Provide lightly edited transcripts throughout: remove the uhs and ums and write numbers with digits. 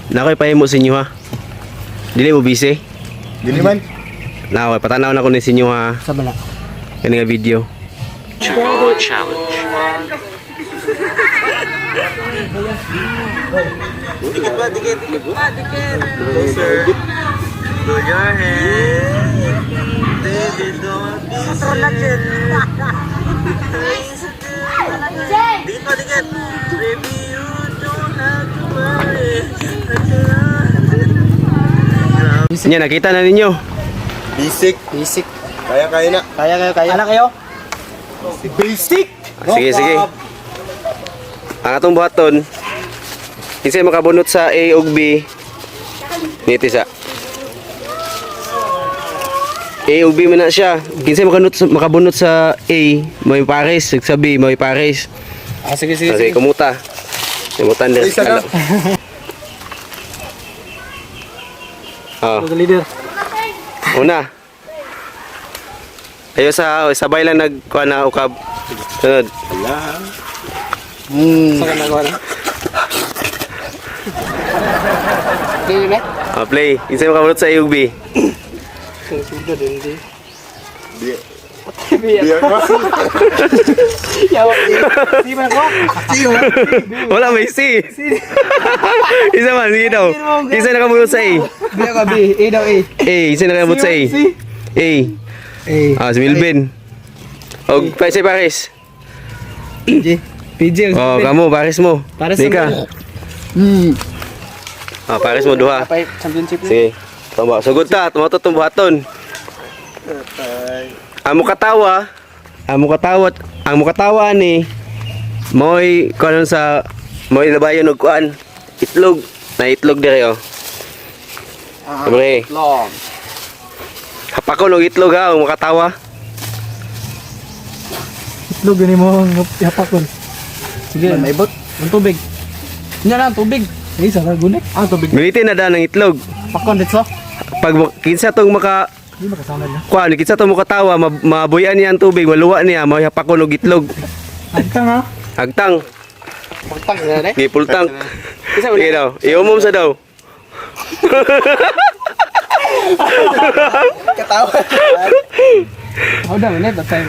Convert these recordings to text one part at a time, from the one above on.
Nakoy pahimo sa inyo ha. Dili mo busy. Dili man. Nakoy patanaw na ko ni sa inyo ha. Sa bala. Kani nga video. Dikit ba, dikit. Dikit. Closer. Do your hand. Baby, don't be scared. Dikit pa, dikit. Baby, you don't have to worry. Nya nakita na ninyo. Basic. Basic. Kaya, kaya na. Kaya kayo, kaya. Ano kayo? Basic! Sige, sige. Ang atong buhaton, kinsay makabunot sa A ug B, niti sa. A ug B man na siya. Kinsay makabunot sa A, may pares, ug sa B may pares. Ah, sige, sige, Sige, sige. kumuta. Kumutan din. Isa na. Oh, The leader. una. Ayo sa sabay lang nagkuha na ukab. Sunod. Sa ka nagawa na? Okay, ne? Oh, play. Kinsay makabunot sa A ug B. Sudah din di. Bi. Biya. Biya ka. Yawa. Di ba ko? Wala, may C. Isa man, sige daw. Isa nakabunot sa A. Biya ka B. A daw A. A, isa nakabunot sa A. C. A. A. Ah, si Milvin. O, pa si Paris. PJ. PJ. Oh, kamo, Paris mo. Pares Nika. Hmm. Ah, Paris mo duha. Kapay championship na. Sige. Tama, sugod ta, tumato tong buhaton. Ang mukatawa, ang mukatawa, ang mukatawa ni moy kuan sa moy labayon og kuan itlog na itlog dire oh. Siyempre, Long. hapakon og itlog ha, ang mukatawa. Itlog gani mo ang yapakon. Sige, may bot. Ang tubig. Nya na tubig. Ay, sa gunik. Ah, tubig. Gunitin na daan ang itlog. Pakon dito. Pag kinsa tong maka Di makasama na. kuan, kinsa tong mukatawa, mabuyan niya ang tubig, maluwa niya, moy hapakon og itlog. Agtang ha. Hagtang, Pagtang na eh. gipultang. Sige daw, iumom sa daw. Katawa. Ako daw, net, batay.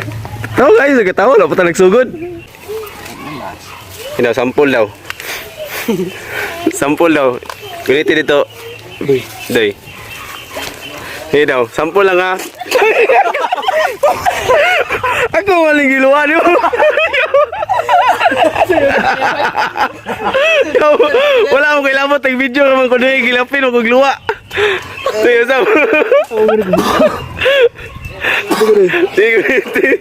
Tawa kayo sa katawa, wala pa ta nagsugod. Ina, sampol daw. Sampol daw. Gunitin dito. Doy. Doy. Sige daw, sampol lang ha. Ako walang giluwa niyo. Wala akong kailangan tag video raman ko doy gilapin o kog luwa. Sige, sam. Sige, sige.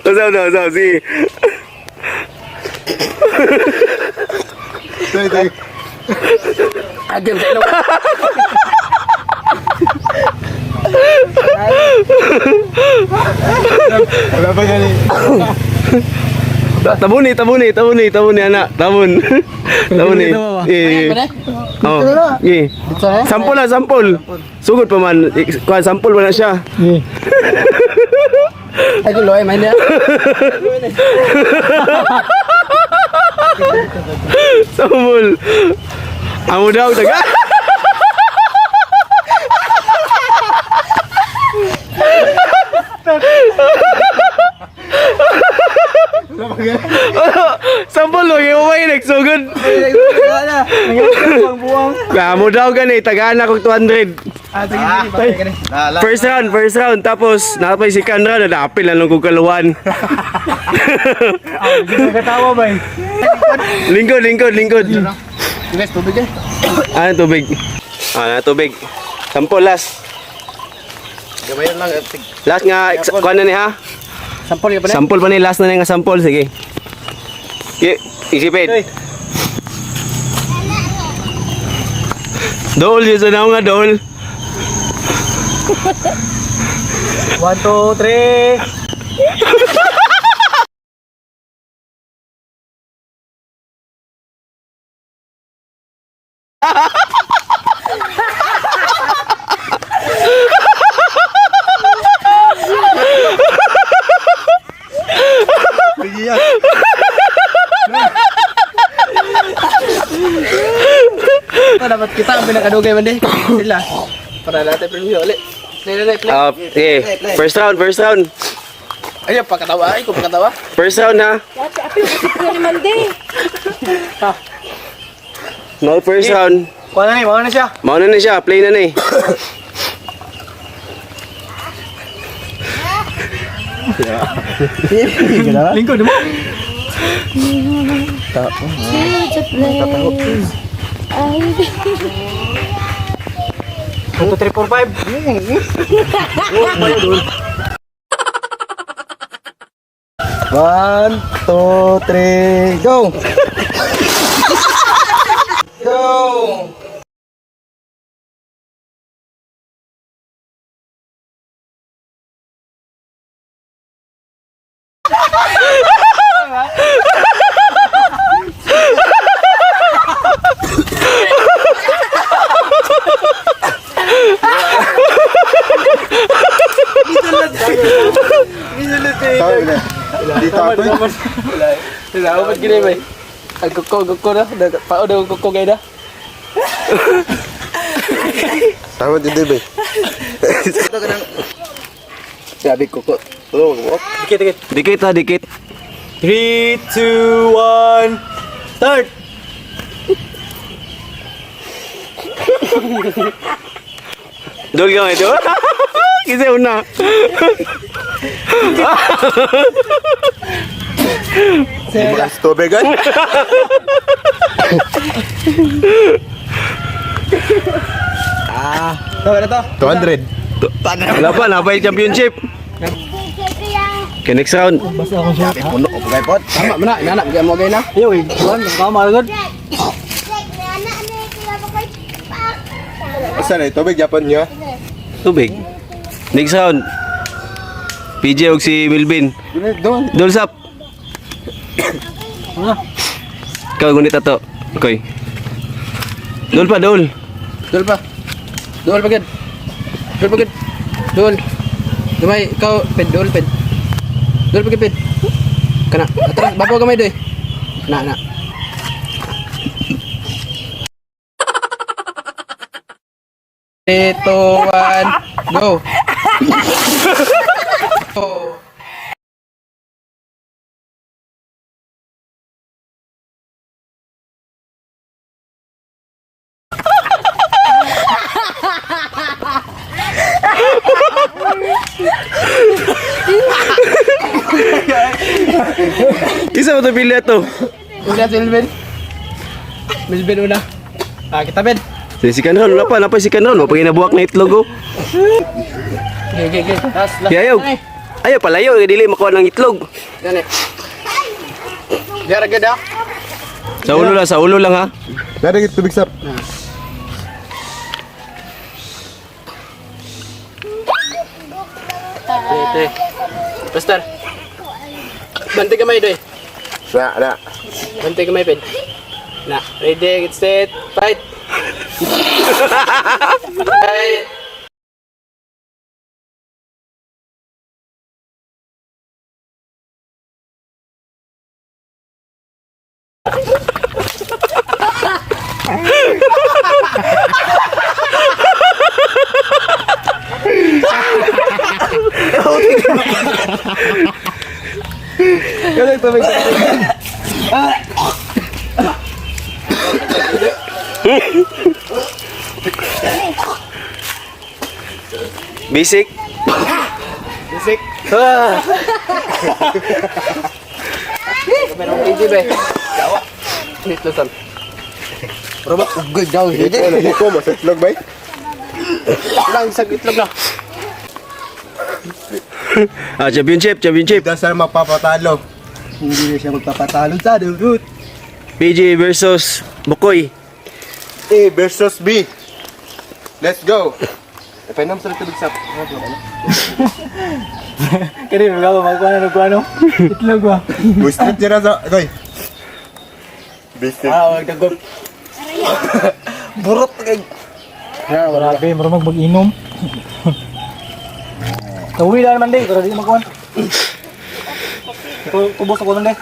Usap daw, usap, sige. Tay, tay. Agam sa ilong. Wala pa gani. Tabuni, tabuni, tabuni, tabuni, anak. Tabun. Tabuni. Eh. Oh. Eh. Dito eh. Sampol lah, sampol. Sugod pa man. Kuan sampol pa na siya. Ay, gulo eh, main dia. Sampol. Amo daw taga. Sampol lo yung may nagsugod. Wala. Nangyari buwang. Amo daw gani tagaan ako 200. Ah, sige, sige, patay ka na. First round, first round. Tapos, napay si round, nadapil na lang kong kaluan. Ah, hindi ka katawa ba eh? Lingkod, lingkod, lingkod. Guys, tubig eh. Ano tubig? Ano tubig? Sampol, last. Gamayan lang. Last nga, kuha na ni ha? Sampol ka pa na? Sampol pa ni, last na ni nga sampol. Sige. Sige, isipin. Dool, yun sa naong nga, dool. 1, 2, 3. Sige yan. Ito dapat kita ang pinakadugay man di. Sila. Para natin preview ulit. Play, play, play. Ah, okay. First round, first round. Ay, pakatawa. Ay, kung pakatawa. First round ha. Dati, apil, ko ni Mande. No first round. Kuha na ni, mauna na siya. Mauna na siya, play na na eh. Lingkod mo. To play. Ay, 1, 2, 3, 4, 5. 1, 2, 3, go! Go! Dito ako. Sila, ba't ganyan ba? Ang kuko, kuko na. Pao daw ang kuko kayo na. Tama din din ba? Sabi kuko. Tulong mo. Dikit, dikit. Dikit ha, dikit. 3, 2, 1, start! Dol ka ito. Kasi una. Tubig ay. Tama na to. 200. Wala pa, napay championship. Okay, next round. Basta akong suot. Puno ko pagay pot. Tama mo na, inanap. Kaya mo kayo na. Ayaw eh. Kuhan, tama agad. Asa na tubig Japan niya? Tubig. Next round. PJ og si Melvin. Doon. Dol sap. Ikaw gunit ato. Okay. Dol pa, dol. Dol pa. Dol pa gid. Dol pa gid. Dol. Dumay, ikaw, ped, dol, ped. Dol pa gid, ped. Kana, atras, babaw gamay doy. Na, na. 3, 2, 1, go. Go. Isa mo to pili ato. Una si Melvin. Melvin una. Ah, kita Ben. Sa second round, wala pa, napay second round. Wala pa ginabuak na itlog oh. Okay, okay, okay. Last, last. Ayaw. Ayaw palayo, dili makuha ng itlog. Gani. Diara gid ah. Sa ulo lang ha. Dari tubig sap. Tete. Pastor. Bantay kamay doy. Na, na. Bantay kamay ped. Na, ready, get set, fight. Fight. Basic. Basic. Meron PG ba? Dawa. Nito sam. Robot ugay daw. Hindi ko mo sa itlog bay. Lang sa itlog na. Ah, championship, championship. Dasal mapapatalo. Hindi na siya magpapatalo sa dudut. PJ versus Bukoy. A versus B. Let's go. Painom sa tubig sap. Kani magawa magkuha na nagkuha no. Itlog ba? Bustrit niya na sa koy. Biscuit. Ah, wag dagop. Burot kay. Grabe, marunong mag-inom. Kauwi na naman day, pero di makuha. Tubos ako nun day.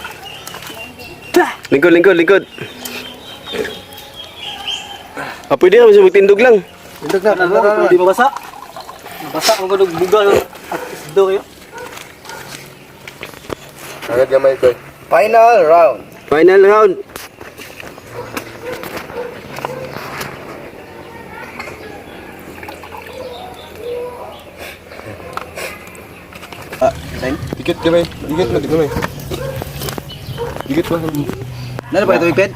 Lingkod, lingkod, lingkod. Ah, pwede ra sa magtindog lang. Tindog na, tindog na. Hindi mabasa. Mabasa ang gulog bugal at isdo kayo. Agad gamay ko. Final round. Final round. Dikit gamay. Dikit mo, gamay. Dikit mo. Nalo pa ito, Ped?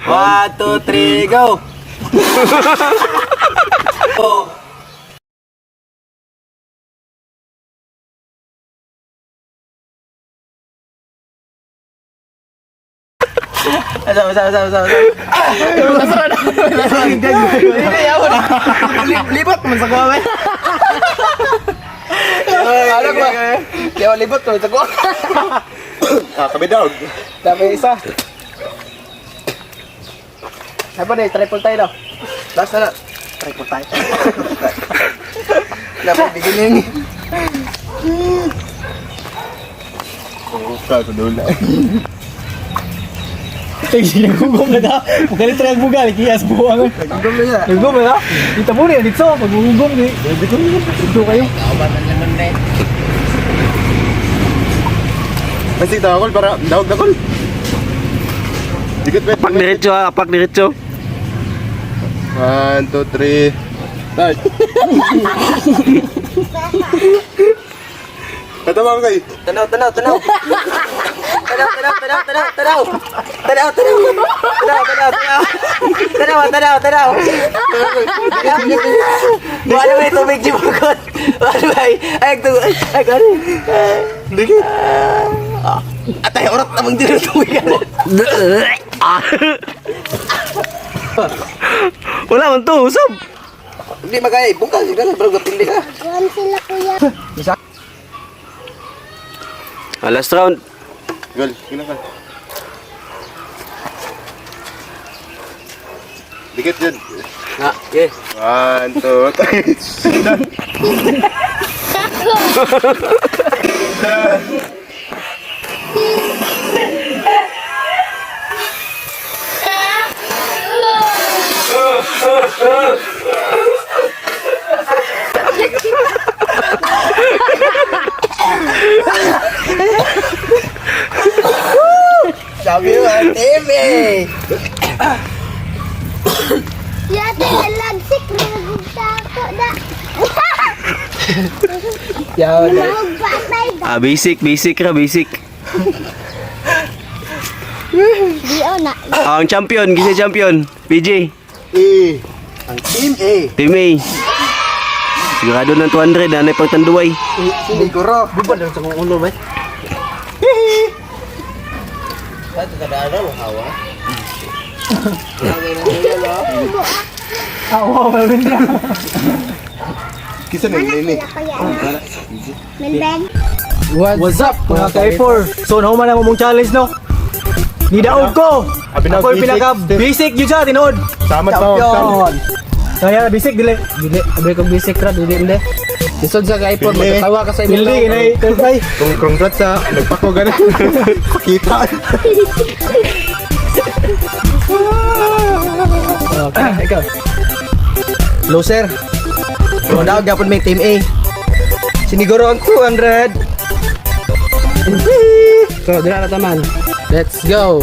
One, two, three, go! Asa, asa, asa, asa, asa. Libot man sa kuha, eh. Ano ba? Kaya libot man sa kuha. Ah, kami dog. Dami isa. Dapat eh, triple tayo daw. Last na na. Triple tayo. Dapat beginning. Oo, ka, dula. Ay, nagugom na ta. Magalit rin ang bugal, kiyas buwang. Nagugom na siya. Nagugom na ta. Kita mo niya dito, pag-ugom ni. Dito dito kayo. Basi tawag para dawag na kol. Dikit pet. Apak diretso ha, apak diretso. 1, 2, 3. Start. Katawa ko kay. Tanaw, tanaw, tanaw. Tanaw, tanaw, tanaw, tanaw, tanaw. Tanaw, tanaw. Tanaw, tanaw, tanaw. Tanaw, tanaw, tanaw. Wala ba yung tubig di bukod? Wala ba? Ay, tubig. Ay, ay, Dikit. Atay, orat namang dinutubig. Wala man to, usab. Hindi magaya, ibungkal. Sige lang, pero gapindi ka. Kuhan sila kuya. Ah, last round. Gol, gina ka. Dikit yun. Nga, yeah. 1, 2, 3. Sabi mo, ang TV! Yate, lagsik. Nagugta ako na. Yaw, Lumahog patay da. Ah, basic, basic ra, basic. Di o na. Ah, ang champion, gisa champion. PJ, E. Ang Team A. Team A. Sigurado ng 200, nanay pagtanduay. Siguro. Bubal lang sa kong ulo, ba? Ah, wow, malawin na. Kisa na yun eh. Sila kuya. Melben. What's up mga ka-A4? So, nahuman na mo mong challenge, no? Nidaog ko! Abi na, Ako yung basic pinaka step. basic yun siya, tinuod. Sama to. Champion! Kaya basic dili. Dili, abi kong basic ra, dili hindi. Lisod sa ka-iPhone, Dili. magkatawa ka sa imong Dili tao. kinay try. Kung congrats sa nagpako ganun. Pakita. Okay, ikaw. Loser. Wala gapon may Team A. Siniguro ang 200. So, dira na taman. Let's go.